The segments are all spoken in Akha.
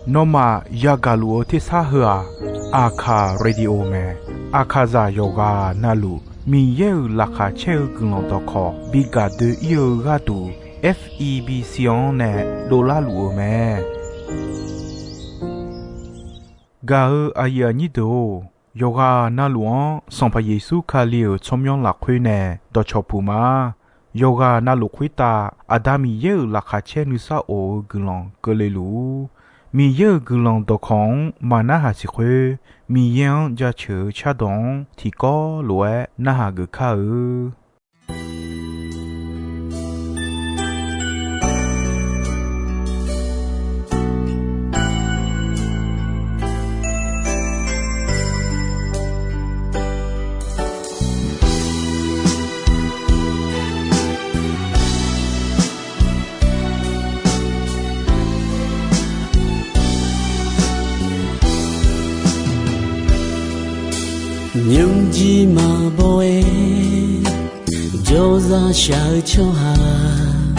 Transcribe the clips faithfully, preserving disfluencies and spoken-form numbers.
Nawmaf yagaq luf-eu tersar heu-aq, Aqkaq Radio mae. Aqkaqzaq yawqghaq navluf Miqyaer-euq laqkhaq caer-eu guiqlanq dawqkawq bi gaq doe-ir-eu gharduq, F E B C-anr nae dovlar luf-eu mae. Gaq-eu aqyuif aqnyir deuq-or, yawqghaq navluf-anr Sanqpaq Yeqsur Kali-euq tsawrmyanr lafkhoer nae dawqcawq puq ma. Yawqghaq navluf khoertav Aqda Miqyaer-euq laqkhaq caer nuisar of-eu guiqlanq keuvle luf-ur. Miqyaer-euq guiqlanq dawqkawq-anr maqnarhaq siq khoer, Miqyaer-anr jaceuq-eu cardawq-anr tiqkawv lof-aer narhaq geuf kar-eu. Nymrjir maqbaw-aer jawrzaq shaq-eu tsawrhaq,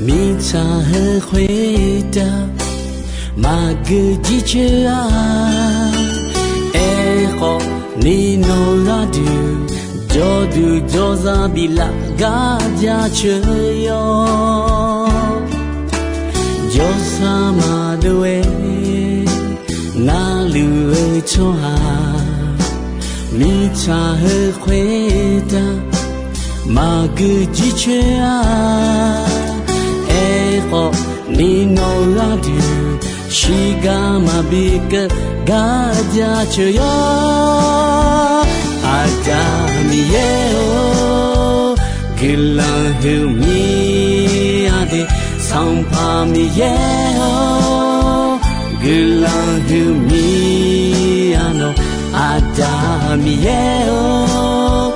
mirtsaq heu khoertav maqgeu jircoer-a. Aerkhawf, ni nawq gharduq jawrduq jawrzaq biflaf gar jaceuq yawr. Jawrsar maqdov-aer narluf-eu tsawrhaq, mirtsaq heu khoertav maqgeu jircoer-a. Aerkhawf, ni nawq gharduq shiqgar maqbi keuv gar jaceuq yawr. Aqda Miqyaer-or, guiqlanq huiqmir-a de. Sanqpaq Miqyaer-or, guiqlanq huiqmir-a nawq. Aqda Miqyaer-or,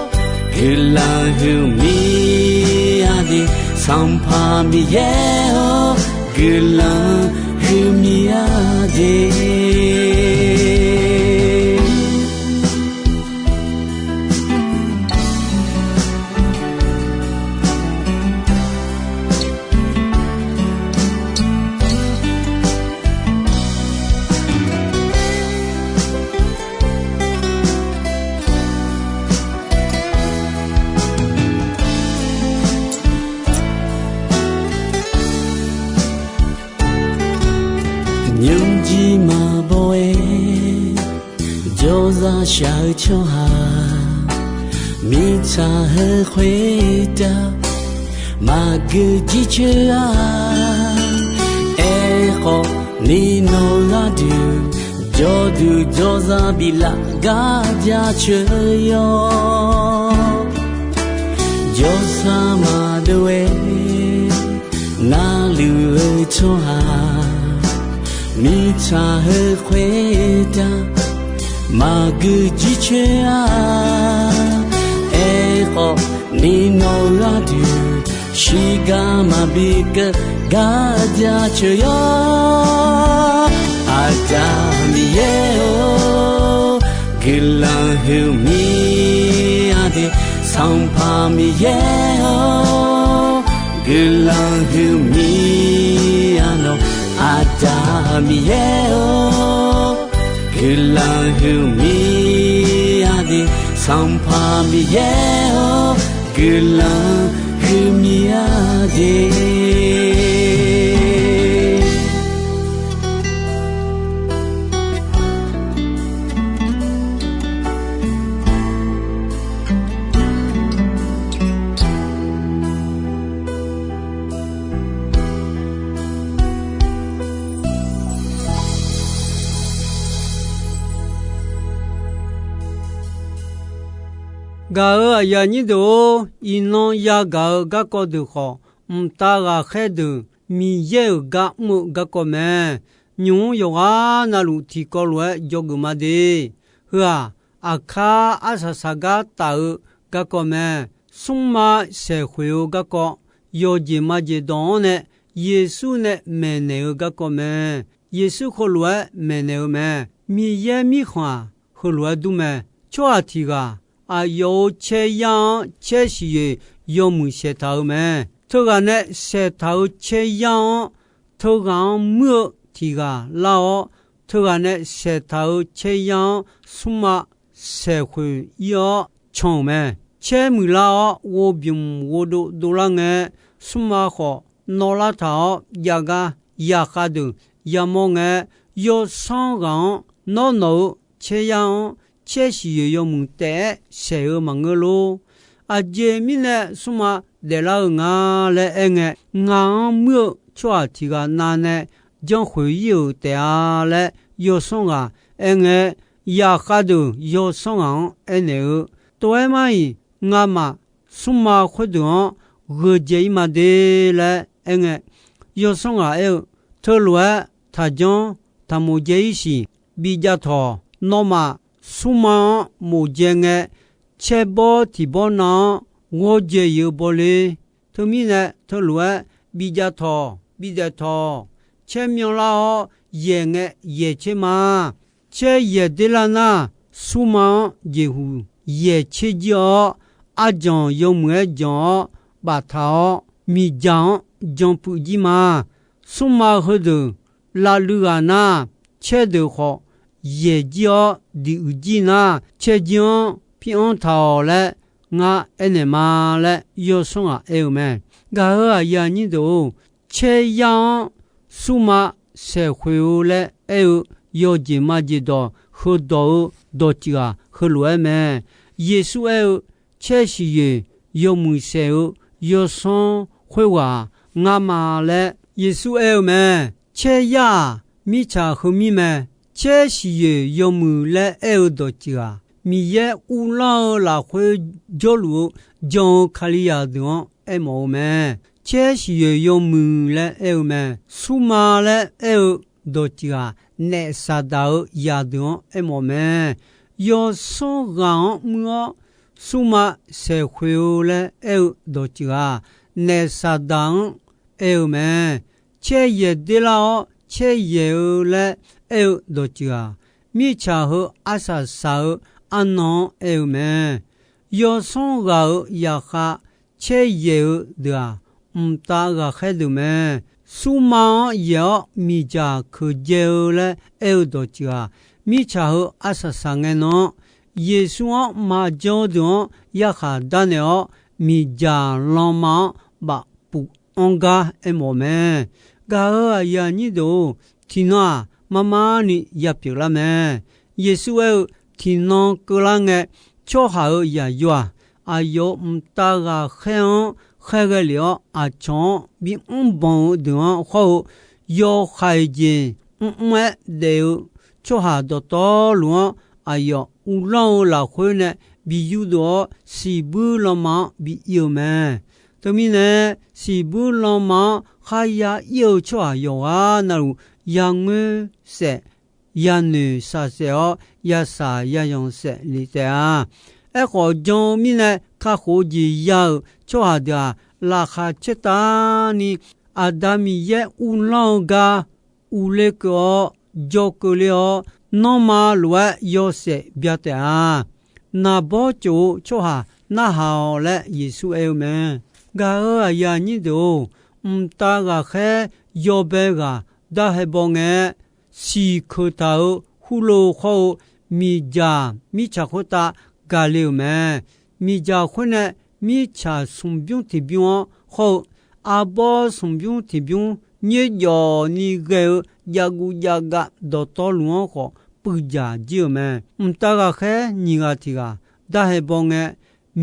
guiqlanq huiqmir-a de. Sanqpaq Miqyaer-or, guiqlanq huiqmir-a de. Nymrjir maqbaw-aer jawrzaq shaq-eu tsawrhaq, mirtsaq heu khoertav maqgeu jircoer-a. Aerkhawf, ni nawq gharduq jawrduq jawrzaq biflaf gar jaceuq yawr. Jawrsar maqdov-aer narluf-eu tsawrhaq, mirtsaq heu khoertav maqgeu jircoer-a. Aerkhawf, ni nawq gharduq shiqgar maqbi keuv gar jaceuq yawr. Aqda Miqyaer-or, guiqlanq huiqmir-a de. Sanqpaq Miqyaer-or, guiqlanq huiqmir-a nawq. Aqda Miqyaer-or, guiqlanq huiqmir-a de. Sanqpaq Miqyaer-or, guiqlanq huiqmir-a de. Gaq-euq aqyuif aqnyir deuq-or, iqnan yagaq-eu garkawv deuq khawf, mqtav ghaqkhaer deuq Miqyaer-euq gar mr-eu garkawv mae. Nymq-mr yawqghaq navluf tiqkawv lof-aer dzawgeuf ma de. Heu-aq, aqkar arsaq saqgar taf-eu garkawv mae. Smrma saeqkhoeq-eu garkawv, yawqjeq majeq dawq-anr nae Yeqsur nae maeqnaeq-eu garkawv mae. Yeqsur heulof-aer maeqnaeq-eu mae. Miqyaer Mirkhanq-aq, heulof-aer dur mae. Tsawrhaq tiq ghaq aqyawf-euq caeryar-anr caer siqyoeq yawmuiq saeqtaq-eu mae. Teughaq nae saeqtaq-euq caeryar-anr teughaq-anr muir-eu tiq ghaq lar-awr, teughaq nae saeqtaq-euq caeryar-anr smrma saeqkhoeq ir-awr can-euq mae. Caer muiqlar-awr, ghovbymq ghovdov dovlar ngae, smrma khawf nawvlar taq-awr jav gar yaqkhav deuq yamawr ngae, yawsanr ghaq-anr, Nawr nawq-euq caeryar-anr caer siqyoeq yawmuiq taef-aer saeq-eu maqngeur lor. Aqjeq mirnae smrma daeflar-eu nga laer aerngae, ngaq-anr muir-eu tsawrhaq tiq ghaq navnae janrkhoeq ir-euq taef-a laer yawsanr ghaq aerngae, yaqkhav deuq yawsanr ghaq-anr aernaeq-eu, Tov-aer mar-iq, ngamaf smrma khoerdeuq-anr gheu dzae ir ma de laer aerngae, yawsanr ghaq aer-eu, Teulof-aer taqjanr taqmof dzae ir siq. Bijav tawq. Nawmaf smrma-anr mof dzae ngae, caerbawr tiq bawr nav-anr ghawr dzae-iq-eu bawle. Teumirnae teulof-aer bijav tawq, bidaef tawq. Caer myanlar-awr yaeq ngae yaeq tser ma. Caer yaeq der lar nar, smrma-anr jeqhuq yaeq tser jir-awr, arjanq yawmuiq-aer janq-awr baftaq-awr, miqdzaq-anr jan puiv jir ma. Smrma heudeuq lavluiv ghaq nar, caer deuq khawf yaeq jir-awr diq uiq jir nar, caer jir-anr pir-anr taq-awq laer ngar aernaeq ma laer yawsanr ghaq aer-eu mae. Gaq-euq aqyuif aqnyir deuq-or, caeryar-anr smrma saeqkhoeq-eu laer aer-eu yawjeq majeq dawq heudawq-eu dawqtsuif-aq, heulof-aer mae. Yeqsur aer-eu, Caer siqyoeq yawmuiq saeq-eu yawsanr khoerghaq-aq, ngar ma laer Yeqsur aer-eu mae. Caeryar-aq, mirtsaq heumir mae. Caer siqyoeq yawmuiq laer aer-eu dawqtsuif-aq, Miqyaer uvlanr-eu lafkhoer jawrluf-eu jan-eu Kalizaq deuq-anr aermawf-eu mae. Caer siqyoeq yawmuiq laer aer-eu mae. Smrma laer aer-eu dawqtsuif-aq, naef Saqdaq-eu zaqdeuq-anr aermawf mae. Yawsanr ghaq-anr muir-awr, smrma saeqkhoeq-eu laer aer-eu dawqtsuif-aq, naef Saqdaq-anr aer-eu mae. Caer yaeq der lar-awr caer yaeq-eu laer aer-eu dawqtsuif-aq, mirtsaq heu arsaq saq-eu arnan-anr aer-eu mae. Yawsanr ghaq-euq zaqkhav caer yaeq-eu deuq-aq, mqtav ghaqkhaer deuq mae. Smrma-anr yaeq-awr miqdzaq keuqdzae-eu laer aer-eu dawqtsuif-aq, mirtsaq heu arsaq saq ngae nan-anr, Yeqsur-anr maqjan-eu deuq-anr yarkhaq darnaeq-awr, miqdzaq lanma-anr bafpuf anr gar aermawf mae. Gaq-euq aqyuif aqnyir deuq-or, tiqnan-aq, marmar ni yapyeuf lar mae. Yeqsur aer-eu, tiqnan keuvlar ngae, tsawrhaq-euq yaqyo-aq, aqyawf-euq mqtav ghaqkhaer-anr khaerghae lef-awr, aqcawq-anr bimr banq-eu deuq-anr hawr-eu, yawhaiq jeq mrmr-aer daef-eu tsawrhaq dawqtawvluf-anr, aqyawf uvlanr-eu lafkhoer nae bi yurdov-awr, siqbuir lanma-anr bi ir-eu mae. Teumirnae, siqbuir lanma-anr kharya ir-eu tsawrhaq yawqghaq navluf, yangoer saef, yanoeq shaqsaef-awr, yasaq yazanq saef lef taef-a. Aerkhawf, jan-eu mirnae kakhof-eu jeq ya-euq tsawrhaq deuq-aq, laqkhaq caertavni Aqda Miqyaer uvlanr-eu gar uvle keuv-awr, jawr keuvle-awr, nanrma lof-aer yawshaef bya taef-a. Naqbawr tsof-eu tsawrhaq narhaq-awq laer Yeqsur aer-eu mae. Gaq-euq aqyuif aqnyir deuq-or, mqtav ghaqkhaer yawbae ghaq darhae baw ngae, siq keuq taq-euq hurlo khawr-eu miqdzaq mirtsaq khoertav gaqle-euq mae. Miqdzaq khoer nae mirtsaq smqbymr tiqbymr-anr khawr-eu, arbawr smqbymr tiqbymr nyoerjawf ni ghae-eu javguv javgav dawqtawvluf-anr khawf puivdzaq jir-euq mae. Mqtav ghaqkhaer nyiq ghaq tiq ghaq darhae baw ngae,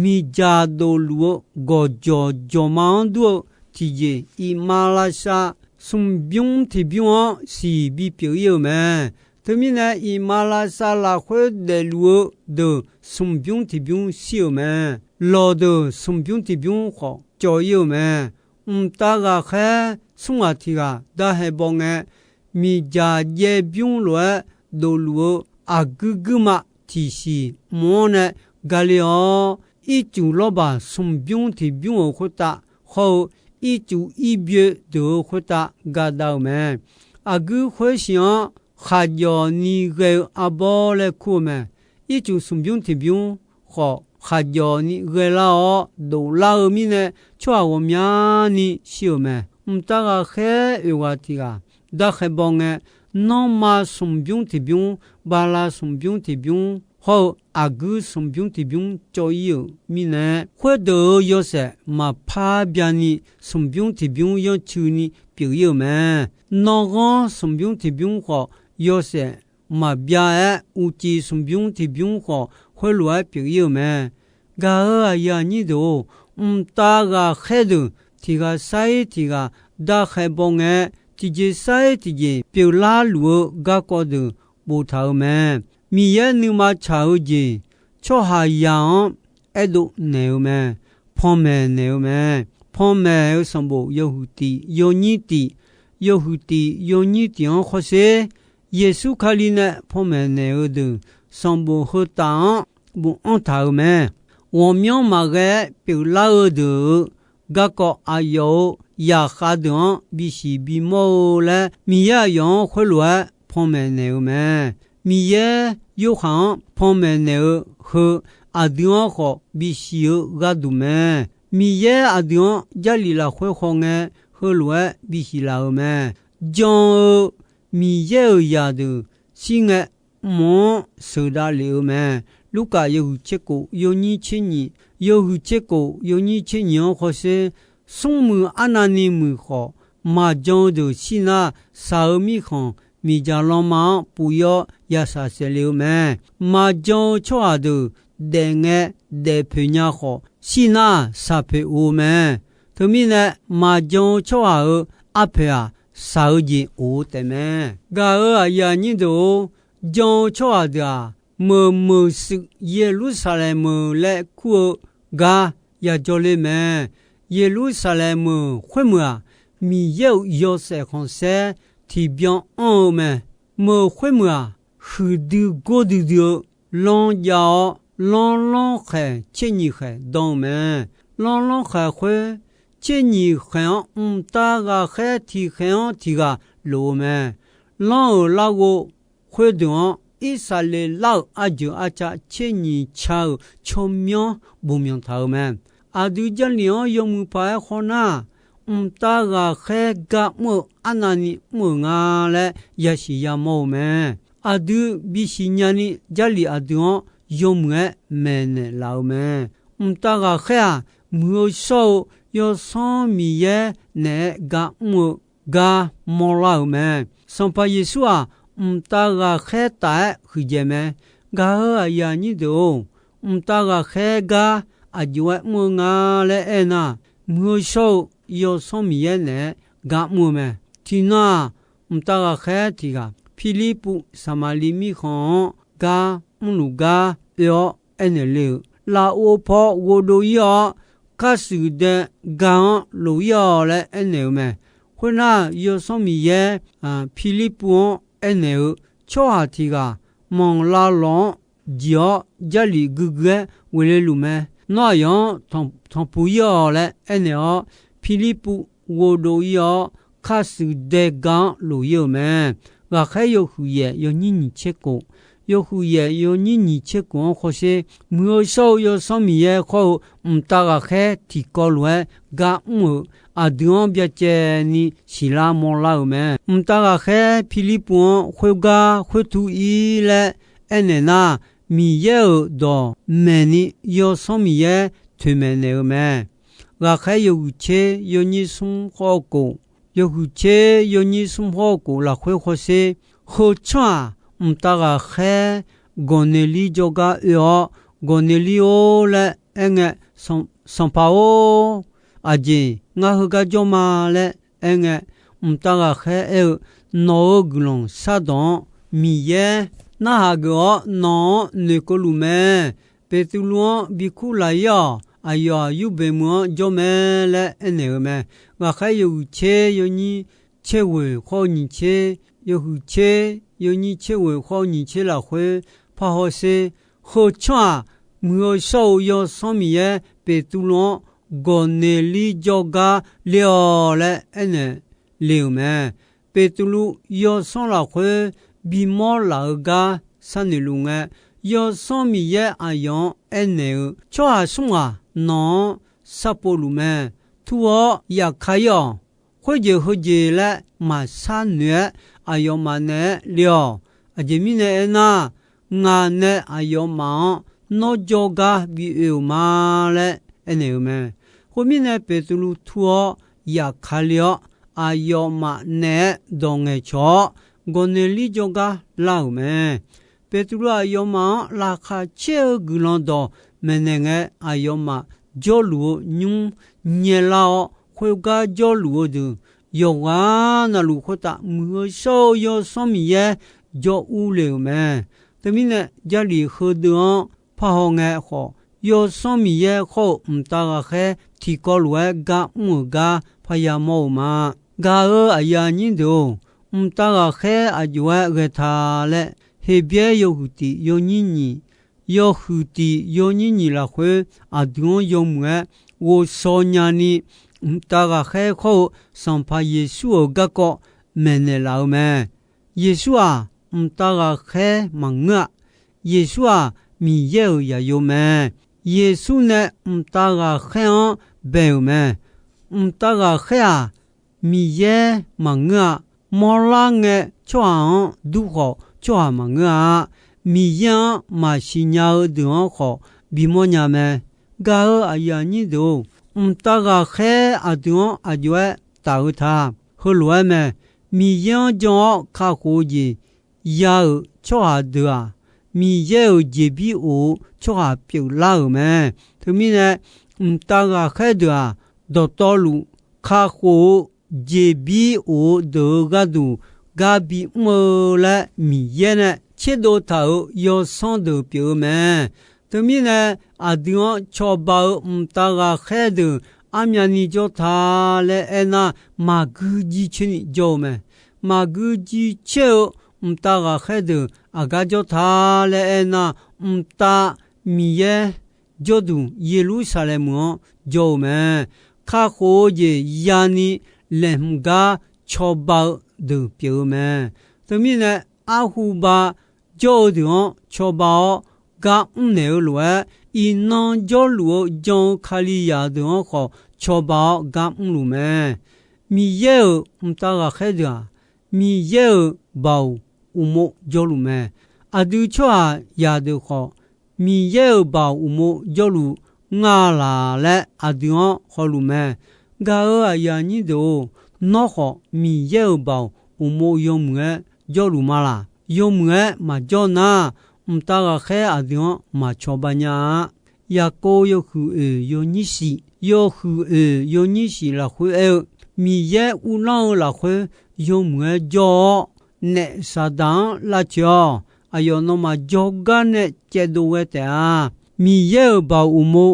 miqdzaq dofluf-eu gawqjawq jawqma-anr dur-eu tiqjeq, iqmalavshav smqbymr tiqbymr-anr siq bipyeuf ir-euq mae. Teumirnae, iqmalavshav lafkhoer daefluf-eu deuq smqbymr tiqbymr shir-euq mae. Lawqdeuq smqbymr tiqbymr khawf cawv ir-euq mae. Mqtav ghaqkhaer smr ghaq tiq ghaq darhae baw ngae, miqdzaq jaev bymr lof-aer dofluf-eu aqguir guirma tiqsiq mq-anr nae gale-awr, ircuf lawrbaq smqbymr tiqbymr-euq khoertav khawr-eu, ircuf irbyoe deuq-euq khoertav gadav-euq mae. Aqguir khoersiq-anr khaqjawf ni ghae-eu arbawr laer kur-eu mae. Ircuf smqbymr tiqbymr khawf, khaqjawf ni ghaelar-awr doflar-eu mirnae, tsawrhaq ghawqmyani shir-euq mae. Mqtav ghaqkhaer oeq ghaq tiq ghaq darkhae baw ngae, nanrma smq bymr tiq bymr, bala smq bymr tiq bymr hawr-eu aqguir smq bymr tiq bymr cawv-ir-euq mirnae, khoerdeuq-euq yawshaef maqpar byani smq bymr tiq bymr yanrcuini pyeuf-ir-euq mae. Nanrghanr smq bymr tiq bymr khawf, yawshaef maqbyav-aer, uqcif smq bymr tiq bymr khawf, khoerlof-aer pyeuf-ir-euq mae. Gaq-euq aqyuif aqnyir deuq-or, mqtav ghaqkhaer deuq tiq ghaq sar-ir tiq ghaq darkhae baw ngae, tiqjeq sar-ir tiqjeq pyeuflar luf-eu garkawv deuq boftaq-euq mae. Miqyaer nuima tsaq-eu jeq, tsawrhaqzaq-anr aerdov naeq-eu mae. Panmaeq naeq-eu mae. Panmaeq-eu sanqbof yawhuiq tif yawnyir tif, yawhuiq tif yawnyir tif-anr khawrsher, Yeqsur Kali nae panmaeq naeq-eu deuq, sanqbof heu taf-anr bofanr taq-euq mae. Ghawqmyanr maqghae-aer pyeuflar-eu deuq-euq garkawv aqyawf-euq zaqkhav deuq-anr bisiq bimawr-eu laer, Miqyaer aqyawf-anr khoerlof-aer panmaeq naeq-eu mae. Miqyaer Yorhaq-anr panmaeq naeq-eu heu, aqdui-anr khawf bisiq-eu gharduq mae. Miqyaer aqdui-anr Jarlif lafkhoer hawngae, heulof-aer bisiq laf-euq mae. Jan-eu Miqyaer-euq zaqdeuq shir ngae, mq-anr sheuqdav lef-eu mae. Lurkaf yawhuiq tser kof yawnyir tser nyiq, yawhuiq tser kof yawnyir tser nyiq-anr khawrsher, smrmuiq arnavni muiq khawf, maqjan-eu deuq shir nar, shaq-eu mirkhanq miqdzaq lanma-anr puq-ir-awr yashaq saef le-eu mae. Maqjan-eu tsawrhaq deuq daef ngae, daef poeq nya khawf, shir nar shaq poeq of-eu mae. Teumirnae, maqjan-eu tsawrhaq-euq arpoeq-aq, shaq-eu jeq of-eu taefmae. Gaq-euq aqyuif aqnyir deuq-or, jan-eu tsawrhaq deuq-aq, meuq meuq shuif Yeqlursaqlaeq meuq laer kur-eu gar yajawr ler mae. Yeqlursaqlaeq meuq khoermeuq-aq, Miqyaer-euq yawshaef khanqsaer tiqbyan anr-eu mae. Meuq khoermeuq-aq, huiqdui gordui dui-eu lanr jav-awr, lanrlanr khaeq tser nyiq khaeq dan-eu mae. Lanrlanr khaeq khoer, tser nyiq khaeq-anr mqtav ghaqkhaer tiq khaeq-anr tiq ghaq lof-eu mae. Lanr-euq larghov khoerdeuq-anr, Irsaqleqlav-euq arjeuq arca tser nyiq ca-euq tsawrmyanr bofmyanq taq-euq mae. Aqdui Jarlif-anr yawmuiq paq-aer khawf nar, mqtav ghaqkhaer gar mr-eu arnavni mr-euq nga laer yasiq yamawr-eu mae. Aqdui bisiq nyani Jarlif aqdui-anr yawmuiq-aer maeqnaeq laf-eu mae. Mqtav ghaqkhaer-aq, muiq-eu shawr-eu Yawsanr Miqyaer naeq-aer gar mr-eu gar mawrlar-euq mae. Sanqpaq Yeqsur-aq, mqtav ghaqkhaer taf-aer huiqdzaeq mae. Gaq-euq aqyuif aqnyir deuq-or, mqtav ghaqkhaer gar aqjox-aer mr-eu nga laer aernar, muiq-eu shawr-eu Yawsanr Miqyaer naeq-aer gar mr-eu mae. Tiqnan-aq, mqtav ghaqkhaer tiq ghaq Pirlirpuv Saqmaqliv mirkhanq-anr gar mrluf gar oe-awr aernaeq le-euq, lafov paw ghovdov-ir-awr, kharshuif dae ga-anr lof-ir-awq laer aernaeq-eu mae. Khoernar, Yawsanr Miqyaer Pirlirpuv-anr aernaeq-eu, tsawrhaq tiq ghaq manq lavlawq-anr jiq-awr, Jarlif guigui-aer ghoeq le luf mae. Nawr aqyawf-anr tanqpuq-ir-awq laer aernaeq-awr, Pirlirpuv ghovdov-ir-awr, kharshuif dae ga-anr lof-ir-euq mae. Ghaqkhaer yawhuiq yaef yawnyir nyiq tser kof, yawhuiq yaef yawnyir nyiq tser kof-anr khawrsher, muiq-eu shawr-eu Yawsanr Miqyaer khawr-eu mqtav ghaqkhaer tiqkawv lof-aer gar mr-euq aqdui-anr byacaevni siqlar mawrlar-euq mae. Mqtav ghaqkhaer Pirlirpuv-anr khoergar khoertur ir laer aernaeq nar, Miqyaer-euq dawq maeqni Yawsanr Miqyaer toeqmaeq naeq-eu mae. Ghaqkhaer yawhuiq tser yawnyir smr khawr-eu kof, yawhuiq tser yawnyir smr khawr-eu kof lafkhoer khawrsher, heu tsanr-aq, mqtav ghaqkhaer Gawqneqlir jawrgar oe-awr, Gawqneqlir-or laer aerngae, Sanqpaq-or, aqjeq ngar heugar jawr ma laer aerngae, mqtav ghaqkhaer aer-eu, Nawq-euq guiqlanq shardawq-anr Miqyaer narhaq geuf-awr nawq-anr noeqkeuv luf mae. Beqtuvluv-anr bikur laf-ir-awq. Aqyawf-aq, Yurbeq meuq-anr jawr mae laer aernaeq-eu mae. Ghaqkhaer yawhuiq tser yawnyir tser ghoeq khawr-eu nyiq tser, yawhuiq tser yawnyir tser ghoeq khawr-eu nyiq tser lafkhoer parhaw sher, heu tsanr-aq, muiq-eu shawr-eu Yawsanr Miqyaer Beqtuvluv-anr Gawqneqlir jawrgar ler-awq laer aernaeq le-euq mae. Beqtuvluv yawsanr lafkhoer bimawr laf-eu gar sharnoeq luf ngae, Yawsanr Miqyaer aqyawf-anr aernaeq-eu, Tsawrhaq smr ghaq nawq-anr sharpov luf mae. Tur-awr yaf ka-ir-awq. khoerjeq heujeq laer maqshar noeq-aer aqyawfmaf naeq-aer le-awq. Aqjeq mirnae aernar, ngaq nae aqyawfmaf-anr nawr jawrgar bi oe-euq ma laer aernaeq-euq mae. Khoermirnae, Beqtuvluv tur-awr yaf kali-awr, aqyawfmaf naeq-aer dawq ngaeqcawq-awr, Gawqneqlir jawrgar lar-euq mae. Beqtuvluv aqyawfmaf-anr laqkhaq caer-eu guiqlanq dawq maeqnaeq ngae, aqyawfmaf jawrluf-eu nymr nyaelar-awr, khoergar jawrluf-eu deuq yawqghaq navluf khoertav Muiq-eu shawr-eu Yawsanr Miqyaer jawr urle-euq mae. Teumirnae, Jarlif heudeuv-anr parhaw ngae khawf, Yawsanr Miqyaer khawr-eu mqtav ghaqkhaer tiqkawv lof-aer gar mr-euq gar parya mawr-eu ma. Gaq-euq aqyuif aqnyir deuq-or, mqtav ghaqkhaer aqjox-aer ghae ta laer, Heqbyaer yawhuiq tiq yawnyir nyiq, yawhuiq tiq yawnyir nyiq lafkhoer aqdui-anr yawmuiq-aer ghovshaw nyani, mqtav ghaqkhaer khawr-eu Sanqpaq Yeqsur-euq garkawv maeqnaeq laf-eu mae. Yeqsur-aq, mqtav ghaqkhaer maqngeur-a. Yeqsur-aq, Miqyaer-euq zaqyo mae. Yeqsur nae mqtav ghaqkhaer-anr bae-euq mae. Mqtav ghaqkhaer-aq, Miqyaer maqngeur-a. Mawrlar ngae tsawrhaq-anr dur khawf, tsawrhaq maqngeur-a. Miqyaer-anr maqsiq nya-eu deuq-anr khawf bimawr nya mae. Gaq-euq aqyuif aqnyir deuq-or, mqtav ghaqkhaer aqdui-anr aqjox-aer taf-eu ta. Heulof-aer mae. Miqyaer-anr jan-awr kakhof-eu jeq ya-euq tsawrhaq deuq-aq, Miqyaer-euq jeqbir of-eu tsawrhaq pyeuflar-euq mae. Teumirnae, mqtav ghaqkhaer deuq-aq, dawqtawvluf kakhof-eu jeqbir of-eu deuq-euq gharduq gar bimr-eu laer Miqyaer nae tserdov taq-euq yawsanr deuq pyeuf-eu mae. Teumirnae, aqdui-anr cawba-eu mqtav ghaqkhaer deuq armyavni jawr ta laer aernar, maqgui jircoer ni jawr-eu mae. Maqgui jircoer-eu mqtav ghaqkhaer deuq aqgar jawr ta laer aernar, mqtav Miqyaer jawrduq Yeqlursaqlaeq meuq-anr jawr-eu mae. Kakhof-eu jeq yani laeqhmq gar cawba-eu deuq pyeuf-eu mae. Teumirnae, arhuba jawr-eu deuq-anr cawba-awr gar mrnaeq-eu lof-aer, iqnan jawrluf-eu jan-eu Kalizaq deuq-anr khawf cawba-awr gar mrluf mae. Miqyaer-euq mqtav ghaqkhaer deuq-aq, Miqyaer-euq baoq uqmov jawrluf mae. Aqdui tsawrhaqzaq deuq khawf, Miqyaer-euq baoq uqmov jawrluf nga laq laer aqdui-anr hawluf mae. Gaq-euq aqyuif aqnyir deuq-or, nawr khawf Miqyaer-euq baoq uqmov yawmuiq-aer jawrluf ma laq? Yawmuiq-aer maqjawr nar, mqtav ghaqkhaer aqdui-anr maqcawba nya-a. Yaqkov yawhuiq oeq yawnyir shif, yawhuiq oeq yawnyir shif lafkhoer aer-eu, Miqyaer uvlanr-eu lafkhoer yawmuiq-aer jawr-awr, naef Saqdaq-anr lavcoeq-awq. Aqyawf nawmaf jawrgar nae caevdov ghae taef-a. Miqyaer-euq baoq uqmov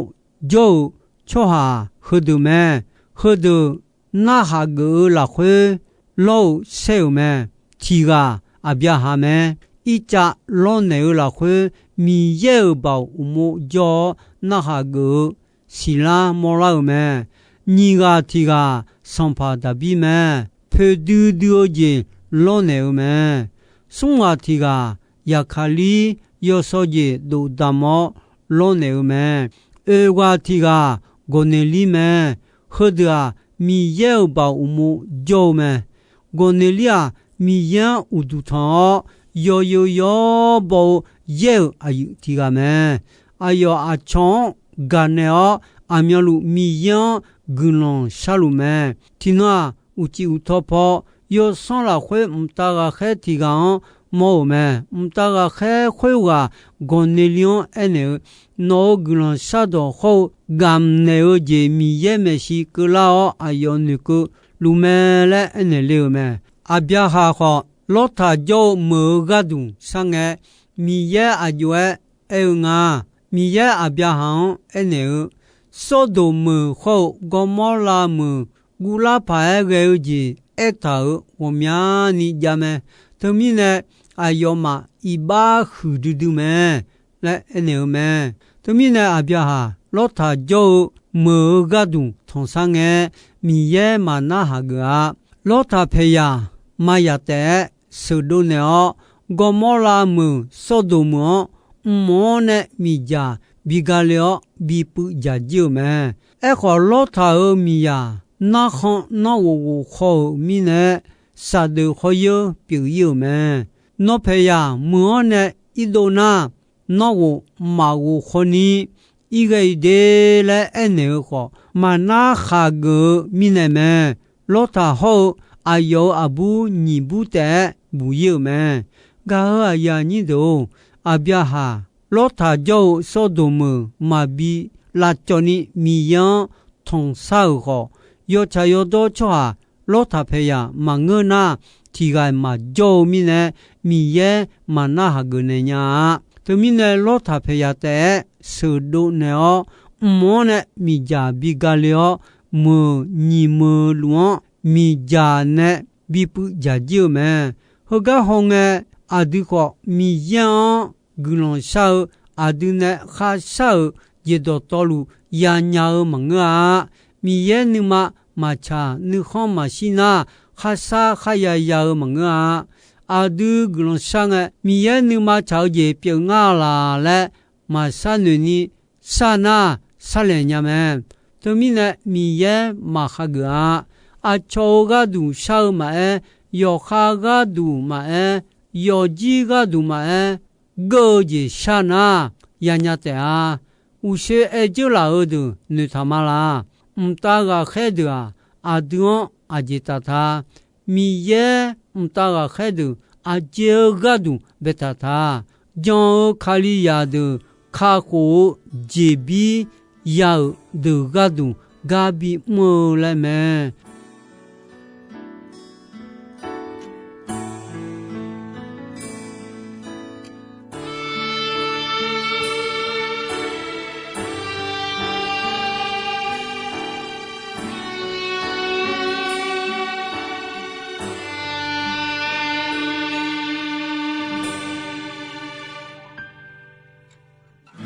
jawr-euq tsawrhaq heudeuq mae. Heudeuq narhaq geuf-eu lafkhoer lawr-eu saer-euq mae. Tiq ghaq Aqbyaqhaq mae. Irtsav lawrnaeq-eu lafkhoer Miqyaer-euq baoq uqmov jawr-awr narhaq geuf-eu siqlar mawrlar-euq mae. Nyiq ghaq tiq ghaq sanqpaq Daqbir mae. Poeqdui dui-eu jeq lawrnaeq-eu mae. Smr ghaq tiq ghaq Yaqkaqlir yawshawr jeq dofdamq-awr lawrnaeq-eu mae. Oeq ghaq tiq ghaq Gawqneqlir mae. Heudeuq-aq, Miqyaer-euq baoq uqmov jawr-eu mae. Gawqneqlir-aq, Miqyaer-anr uqduq tanq-awr, yawzeu yawbaw-eu Yaer-euq aqyuif tiq ghaq mae. Aqyawf aqcawq-anr gaqnaeq-awr, aqmyanluf Miqyaer-anr guiqlanq sharluf mae. Tiqnan-aq, uqcif uqtaw paw yawsanr lafkhoer mqtav ghaqkhaer tiq ghaq-anr mawr-euq mae. Mqtav ghaqkhaer khoerghaq Gawqneqlir-anr aernaeq-eu, Nawq-euq guiqlanq shardawq hawr-eu gamq naeq-eu jeq Miqyaer maeqshi keuvlar-awr, aqyawf noeqkeuv luf mae laer aernaeq le-euq mae. Aqbyaqhaq khawf, Lawrtaq jawr-eu meuq-eu gharduq sharngae, Miqyaer aqjox-aer aer-eu nga. Miqyaer Aqbyaqhaq-anr aernaeq-eu, Sawrdoq meuq hawr-eu Gawrmawrlav meuq guvlar paq-aer ghae-eu jeq aertaq-euq ghawqmyani jav mae. Teumirnae, aqyawfmaf iqbax huiqdui dui mae laer aernaeq-eu mae. Teumirnae, Aqbyaqhaq Lawrtaq jawr-eu meuq-eu gharduq tanqsar ngae, Miqyaer maqnar haq geuf-a. Lawrtaq paeqyaq mayaq taef-aer sheuqdov naeq-awr, Gawrmawrlav meuq Sawrdoq meuq-anr mq-anr nae miqdzaq bi ga le-awr, bi puiv dzaq jir-euq mae. Aerkhawf, Lawrtaq-euq miqzaq narkhan nanrghof ghof khaw-euq mirnae, saqdeuf khawr yeur pyeuf ir-euq mae. Nawr paeqyaq muiq-anr nae irdov nar, nanrghof maqghof khawni irghae-i de laer aernaeq-eu khawf, maqnar khaqgeuf-eu mirnae mae. Lawrtaq hawr-eu aqyawf-euq aqbur nyiq bur taef-aer buq ir-euq mae. Gaq-euq aqyuif aqnyir deuq-or, Aqbyaqhaq, Lawrtaq jawr-eu Sawrdoq meuq maqbi lavcawv ni Miqyaer-anr tanqsar-euq khawf, yawtsaq yawdawr tsawrhaq Lawrtaq paeqyaq maqngeur nar, tiqghaq-iq maqjawr-eu mirnae, Miqyaer maqnar haq geuf naeq nya-a. Teumirnae, Lawrtaq paeqyaq taef-aer sheuqdov naeq-awr, mq-anr nae miqdzaq bi gale-awr, meuq nyiq meuq luf-anr miqdzaq nae bipuiv dzaq jir-eu mae. Heugar hawngae, aqdui khawf Miqyaer-anr guiqlanq shar-eu, aqdui nae kharshar-euq jeq dawqtawvluf yanya-eu maqngeur-a. Miqyaer nuima maqtsaq nuikhanr maqshir nar, kharshar kharya ya-eu maqngeur-a. Aqdui guiqlanq shar ngae, Miqyaer nuima tsaq-eu jeq pyeuf ngar laq laer maqshar noeq ni shar nar, sharlaeq nya mae. Teumirnae, Miqyaer maqhageuf-a. Aqcawq-euq gharduq shar-eu maqaer, yawqha gharduq maqaer, yawfjir gharduq maqaer, geur-eu jeq shar nar, yanya taef-a. Uqshoe aer dzeur laf-eu deuq noeqtaq ma laq. Mqtav ghaqkhaer deuq-aq, aqdui-anr aqjeq taf ta. Miqyaer mqtav ghaqkhaer deuq aqjeq-eu gharduq baetaq ta. Jan-eu Kalizaq deuq kakhof-eu jeqbir ya-euq deuq gharduq gar bimr-eu laer mae.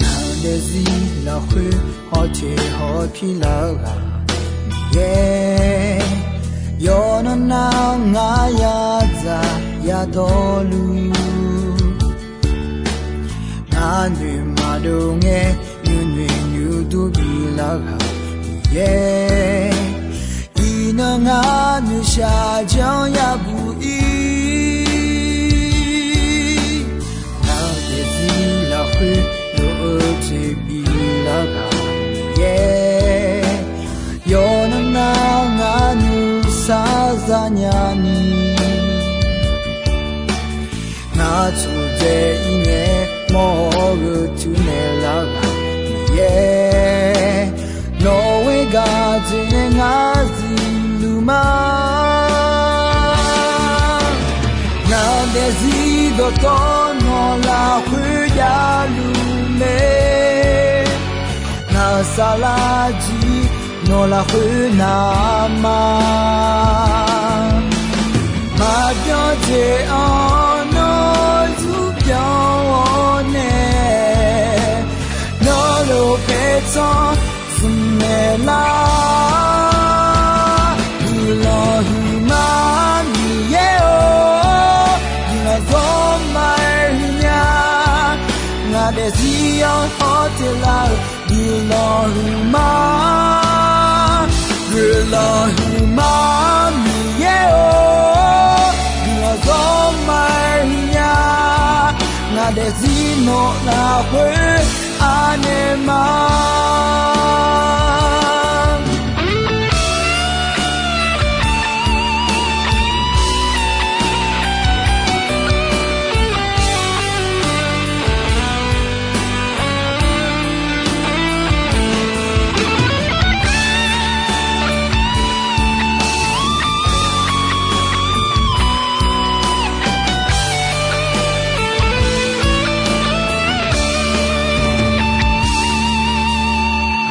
Ngaq daefzir lafkhoer hawteq hawpir lar-eu ghaq Miqyaer, yawqnan nar ngar yadzaq yadawrluf, ngar noeq maqdov ngae nuinoeq nuidur bilar ghaq Miqyaer, iqnan ngar noeqshaq janr yabuq ir. Ngaq daefzir lafkhoer lof-eu jeq bilar ghaq Miqyaer, yawqnan nar ngar nuisar zanya ni, ngar tsawqdzae ir ngae mawr-eu teunaeq lar ghaq Miqyaer, nawq-eu gaq dzaeqnae ngar zifluf ma. Ngaq daefzir dawqtawvluf nawq lafkhoer javluf mae. Ngaq saflar jir nawq lafkhoer navma, maqbyan jeq-anr nawr zmq byan-awr nae, nawr lof paertsanr zmq naeq lar. Guiqlanq huiqma Miqyaer-or, guiqlanq zawr ma-aer huiqnya. Ngaq daefzir-anr hawteq lar-eu guiqlanq huiqma, guiqlanq huiqma Miqyaer-or, guiqlanq zawr ma-aer huiqnya. Ngaq daefzir nawq lafkhoer anaeq ma.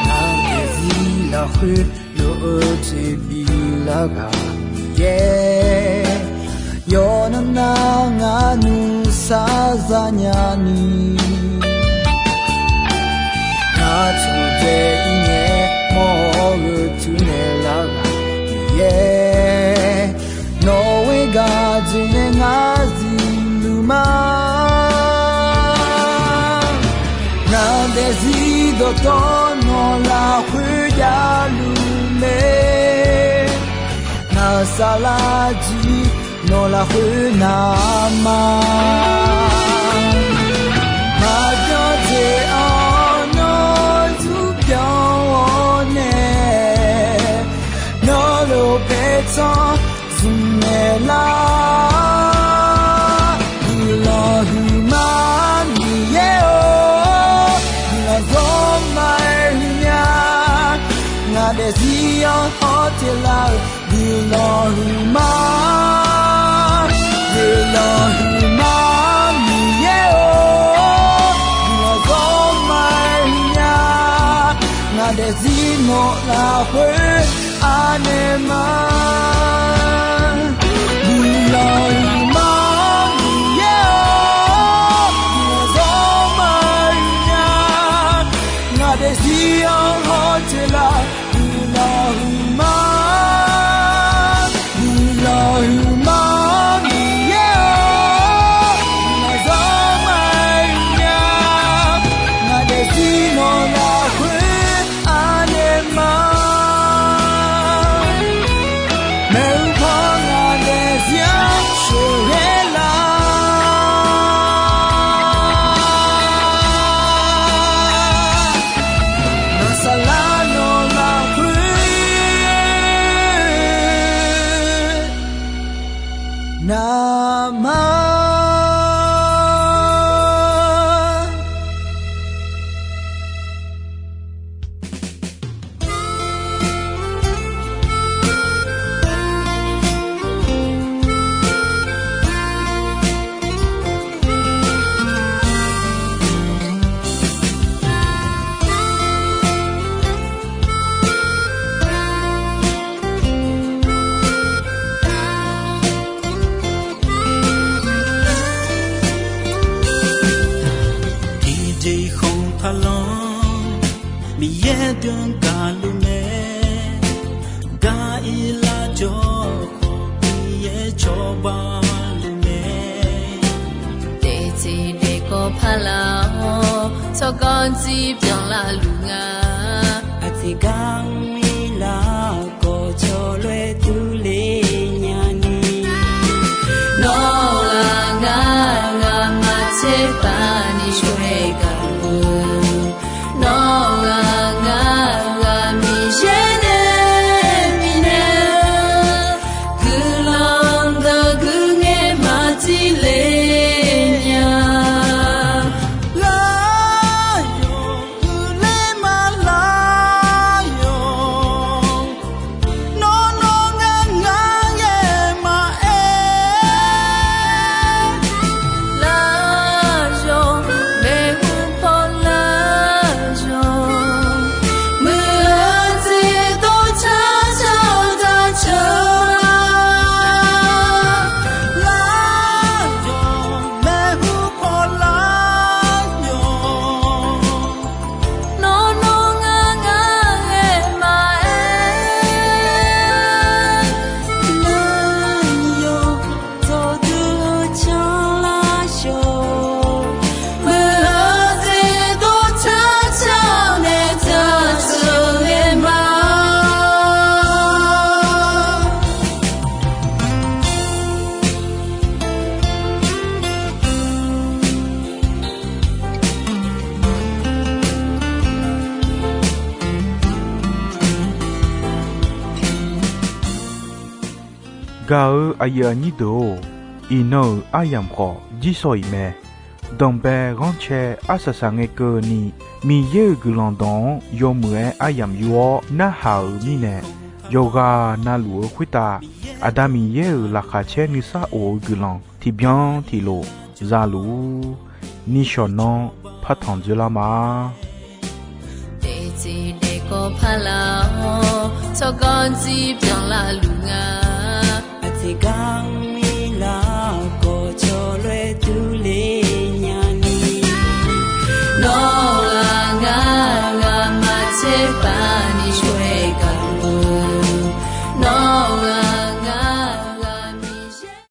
Ngaq daefzir lafkhoer lof-eu jeq bilar ghaq Miqyaer, yawqnan nar ngar nuisar zanya ni, ngar tsawqdzae ir ngae mawr-eu teunaeq lar ghaq Miqyaer, nawq-eu gaq dzaeqnae ngar zifluf ma. Ngaq daefzir dawqtawvluf nawq lafkhoer javluf mae. Aqsaqlaq jeq nawq lafkhoer navma, maqbyan dzaeq-awr nawr zmq byan-awr nae, nawq lof paertsanr zmq naeqlar. Guiqlanq huiqma Miqyaer-or, guiqlanq zawr ma-aer huiqnya. Ngaq daefzir-anr hawteq lar-euq guiqlanq huiqma. Guiqlanq huiqma Miqyaer-or, guiqlanq zawr ma-aer huiqnya. Ngaq daefzir nawq lafkhoer anaeq ma. Guiqlanq huiqma Miqyaer-or, guiqlanq zawr ma-aer huiqnya. Ngaq daefzir-anr hawteq lar guiqlanq huiqma. Guiqlanq huiqma Miqyaer-or, guiqlanq zawr ma-aer huiqnya. Ngaq daefzir nawq lafkhoer anaeq ma. Maeqhu paw ngaq daefzir-anr sheuqghae lar. Aqsaqlaq nawq lafkhoer navma. Tiqjeq khanq taqlanr Miqyaer deuq-anr gaqluf mae. Gar-ir lar jawr khawf Miqyaer cawba luf mae. Daefteq daefkawv paq laf-awr tsawrganr dzir byanlar luf nga. Aqteq gar mr-ir lar khawf cawloer durler nyani. Nawr ghaq ngar ghaq maqtser paq ni shawr-aer gaq-eu. Nawr ghaq ngar ghaq Miqyaer nae bifnaeq-eu guiqlanq deuq guiqngaer maqtser le nya. Lar yawq huiqler ma lar yawq. Nawr nawr ngar ngar ngae maqaer. Lar yawq, maeqhu paw lar yawq. Muiq-eu jeq dov car car-eu daq ceuq lar. Lar yawq, maeqhu paw lar yawq. Nawr nawr ngar ngar ngae maqaer. Lar yawq, dawqdui-eu canlar yawq. Muiq-eu jeq dov car car-eu nae daq ceuq ngae ma. Gaq-eu aqyuif aqnyir deuq-or, iqnan-euq aryamq khawf jirsawq iq mae. Danqbae ghanrcae arsaq saq ngae keuvni, Miqyaer-euq guiqlanq dawq-anr yawmuiq-aer aryamq yur-awr narhaq-euq mirnae, yawqghaq na luf-eu khoertav Aqda Miqyaer-euq laqkhaq caer nuisar of-eu guiqlanq tiqbyan tiqlof za luf-ur. Nishawq nanr partanq dzoerlar ma. Daefteq daefkawv paq laf-awr tsawrganr dzir byanlar luf nga. Aqteq gar